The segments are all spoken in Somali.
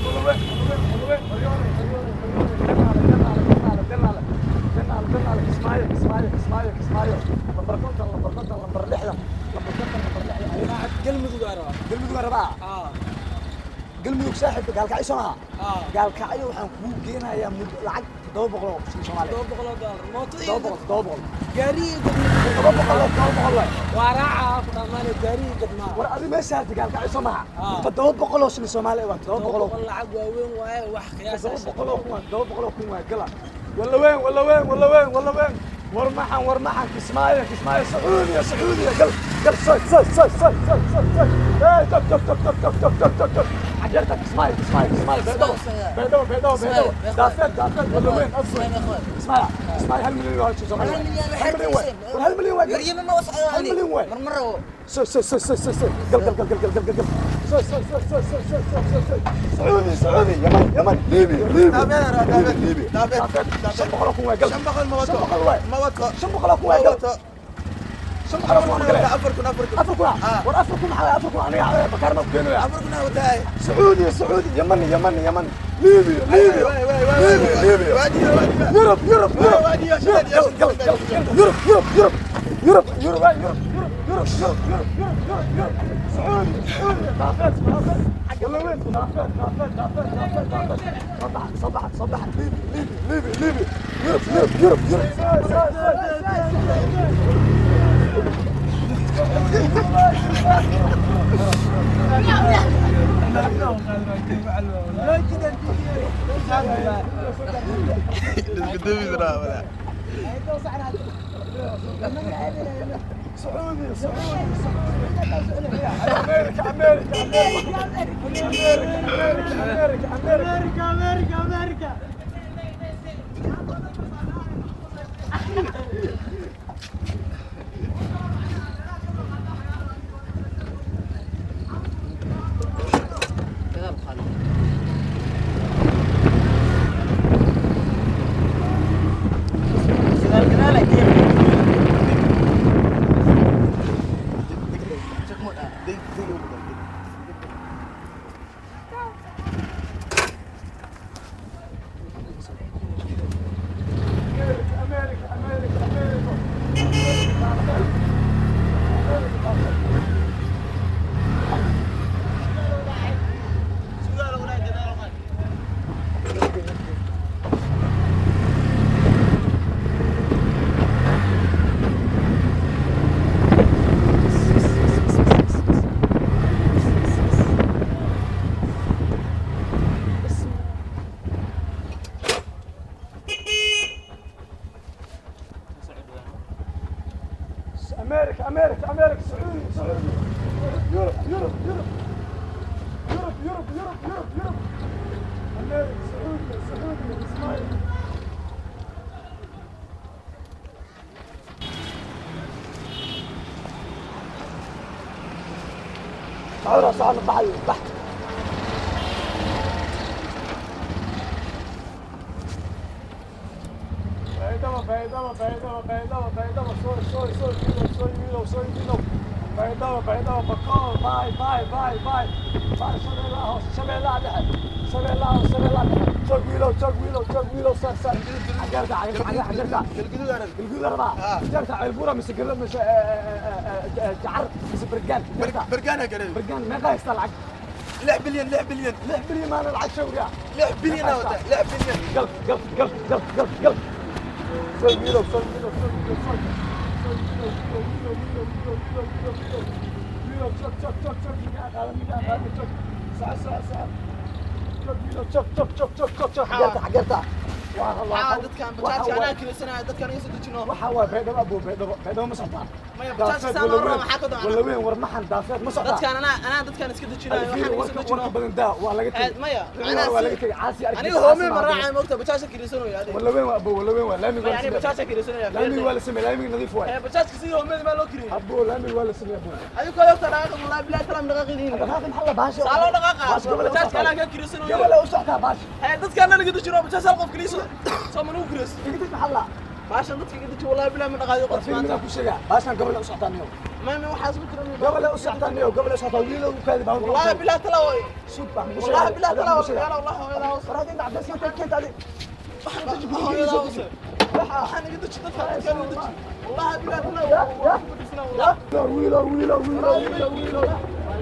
Walaweyn, Walaweyn, Walaweyn, Qoryooley, Qoryooley, Qoryooley, Janaale, Janaale, Janaale, Janaale, Kismaayo, Kismaayo, Kismaayo, Kismaayo, lambar 50, lambar 50, lambar 60, lambar 50, lambar 60. Galmudug aa rabaa. Galmudug aan rabaa. Galmudug saaxiibka Gaalkacyo soo maha? Gaalkacyo waxaan kuu geenayaa muddo lacag 700 oo shilin Soomaaliya. $700 mooto. 700, 700. Gaarigii. 700 oo 700 waay. Waa raaca ku dhamaanay gaarigii gadmaa. War adi meesha harta Gaalkacyo soo maha? 700 oo shilin Soomaaliya waa 700 oo. Lacag waaweyn waaye, wax qiyaas. 700 oo kun waa, 700 oo kun waa. Gala Wallaweyn, Wallaweyn, Wallaweyn, Wallaweyn, war maxan, war maxan, Kismaayo, Kismaayo, Sacuudiya, Sacuudiya, gal, gal, soy, soy, soy, soy, soy, soy, soy, hey, tog, tog, tog, tog, tog, tog, tog, tog, tog, xageerta Kismaayo, Kismaayo, Kismaayo, Baydhabo, Baydhabo, Baydhabo, Baydhabo, Daafeed, Daafeed, Wallaweyn, Afgoy, Kismaayo, Kismaayo, 1 milyan waa Soomaaliya, 1 milyan waay, war 1 milyan waay, 1 milyan waay. Soy, soy, soy, soy, soy, soy, gal, gal, gal, gal, gal, gal, gal, soy, soy, soy, soy, soy, soy, soy, soy, soy, Sacuudi, Sacuudi, Yaman, Yaman, Liibiya, Liibiya, Liibiya, Liibiya, Daafeed, 500,000 waay, gal, 500 waay, 500,000 waay, gal, 500,000 waan galay. 4000, 4000. 4000, war 4000 maxaa? 4000 aniga bakaar ma ku keenaya. Sacuudi, Sacuudi, Yaman, Yaman, Yaman, Liibiya, Liibiya, Liibiya, Liibiya, Yurub, Yurub, Yurub, gal, gal, gal, Yurub, Yurub, Yurub, Yurub, Yurub, Yurub, Yurub, Yurub, Yurub, Yurub, Yurub, Yurub, Sacuudi, Sacuudi, Daafeed, Daafeed, Wallaweyn, Daafeed, Daafeed, Daafeed, Daafeed, Daafeed, صبح, صبح, صبح, ليبي, ليبي, ليبي, ليبي, يوروب, يوروب, يوروب, يوروب. سعودي, سعودي, سعودي، امريكا، امريكا، امريكا، امريكا، امريكا، امريكا، امريكا، امريكا. امريكا، امريكا، امريكا، امريكا، امريكا. امريكا، امريكا، امريكا، سعودي، سعودي، Europe، Europe، Europe، Europe، Europe، Europe، Europe، Europe، امريكا، سعودي، سعودي، اسماعيل. تعالوا صعب البحر تحت. Baydhabo, Baydhabo, Baydhabo, Baydhabo, Baydhabo, sorry, sorry, sorry, wiilow, sorry, wiilow, sorry, wiilow, Baydhabo, Baydhabo, Bakool, bye, bye, bye, bye, bye, Shabeellaha Hoose, Shabeellaha Dhexe, Shabeellaha Hoose, Shabeellaha Dhexe, joog wiilow, joog wiilow, joog wiilow, sar, sar, xageerta, xageerta, xageerta? Galguduud rabaa, jeerta Ceelbuura mise Garla mise Jacar mise Bergaan? Jeerta Bergaan. Meeqa haystaa lacag? 6 bilyan, 6 bilyan. 6 bilyan maana lacag shawriya. 6 bilyan, 6 bilyan. Gal, gal, gal, gal, gal, gal, soy wiilow, soy wiilow, soy wiilow, soy, soy wiilow, wiilow, wiilow, wiilow, wiilow, wiilow, wiilow, wiilow, joog, joog, joog, joog, ninkaa qaadan, ninkaa qaadan, joog, saca, saca, saca, joog wiilow, joog, joog, joog, joog, joog, joog, xageerta, xageerta? Dadkan bajaajka anaa kiraysanaya, dadkan iga soo dejino. Waxa waay Baydhabo, abuu, Baydhabo, Baydhabo ma socotaa? Maya, bajaajka saan loo rabaa, maxaa ka doona? Wallaweyn, war maxan, Daafeed ma socotaa? Dadkan anaa dadkan iska dejinayo, waxaan iga soo dejino. Warka badan daa, waa laga tegey. Maya. Waa laga tegey caasi arki. Aniga hoomey ma raacay, moogta bajaajka kiraysanaya adiga. Wallaweyn waa abuu, wallaweyn waa laamiga. Maya, aniga bajaajka kiraysanaya. Laamiga waa la sameeyey, laamiga nadiif waay. Bajaajka sidii hoomeyda maa loo kiriyey? Abuu, laamiga waa la sameeyey, abuu. Adiga koo yogta dhaqaaqa, wallahi bilahi talam dhaqaaqidin. Dhaqaaqi maxaa la baasha? Saa loo dhaqaaqa? Bajaajka anaa ka kiraysanaya. Gabadha u socotaa baasha. Dadkan anaga dejino, bajaaj hal qof kaliya soo ma nagu kirayso. Igidis maxaa la Baashan dadka iga deji, wallahi bilahi ma dhaqaayo qof Fiir, maanta. midaan ku sheegaa, baashan gobol u socotaa niyo. Ma waxaas ma jiro. Gobol u socotaa niyo, gobol u socotaa, wiil u kaadi baa. Wallahi bilahi tala way. Sug baan ku Wallahi sheegaa. bilahi tala way. Wallahi hooyadaa hoos. War hadda inta cadeys ka keenta adi. Hooyadaa hoos. Waxaan iga deji dadka, dadka iga deji. Wallahi bilahi tala way. Wallahi. Wiilo, wiilo, wiilo, wiilo, wiilo,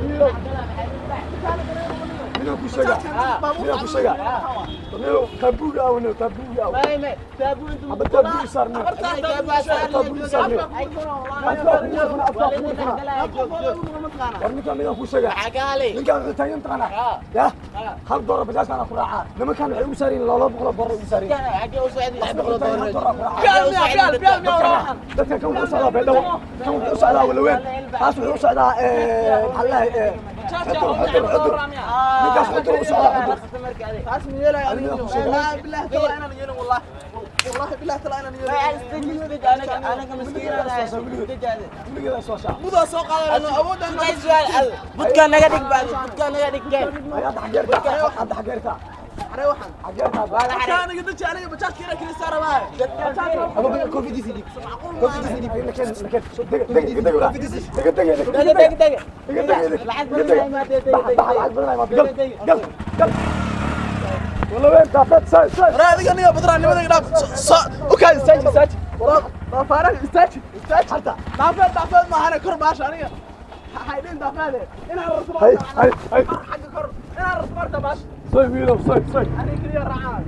wiilo. Midaan ku sheegaa, midaan ku sheegaa. Niyo, tabuuga aw, niyo, tabuuga aw. Haba tabuuga saar niyo. Tabuuga saar niyo. Afkaa kugu funa, afkaa kugu funa. War ninkaan midaan ku sheegaa. Ninkaan wuxuu taagan taqaanaa. Ya? Hal doolar bajaajkaan ku raacaa. Nimankaan waxay ugu saareen 200 doolar ugu saareen. Dadkan kan wuxuu u socdaa Baydhabo, kan wuxuu u socdaa Walaweyn, taas wuxuu u socdaa, maxaa la dhahay, Xudur, Xudur, Xudur. Ninkaas Xudur u socdaa, Xudur. Taas ma yeelaya Adiga aniga. ku sheegay. Wallahi bilahi tala inaan yeelin, wallahi. Wallahi bilahi tala inaan yeelin. Weligeeda soo shaa. Mudaa soo qaadanayno awoodaan. Budka naga dhig bacdi, budka naga dhig keen. Hadda xageerta, hadda xageerta. Xaree waxaan. Xageerta. Dadka aniga deji, aniga bajaajka inaan kirista rabaa. Kofidiisi dhiib, kofidiisi dhiib. Nakeen, nakeen. Dega, dega, dega, dega, dega, Dega, dega, dega. dega, dega. Lacag badan ay imaatee, dega, dega. Bax, lacag badan ay imaatee. Gal, gal, gal. Walaweyn, daafeed, say, say. Waraa adiga niyo badraanimada iga dhaaf. Okay, istaaji, istaaji. Waraa daafaaraha istaaji, istaaji. Harta. Daafeed, daafeed maahane, kor baasha aniga. Haydhin daafeede. Inaan rarto. Hay, hay, hay. Xagga kor. Inaan rarto marta baasha. Soy, wiilow, soy, soy. Aniga keliya raacaa.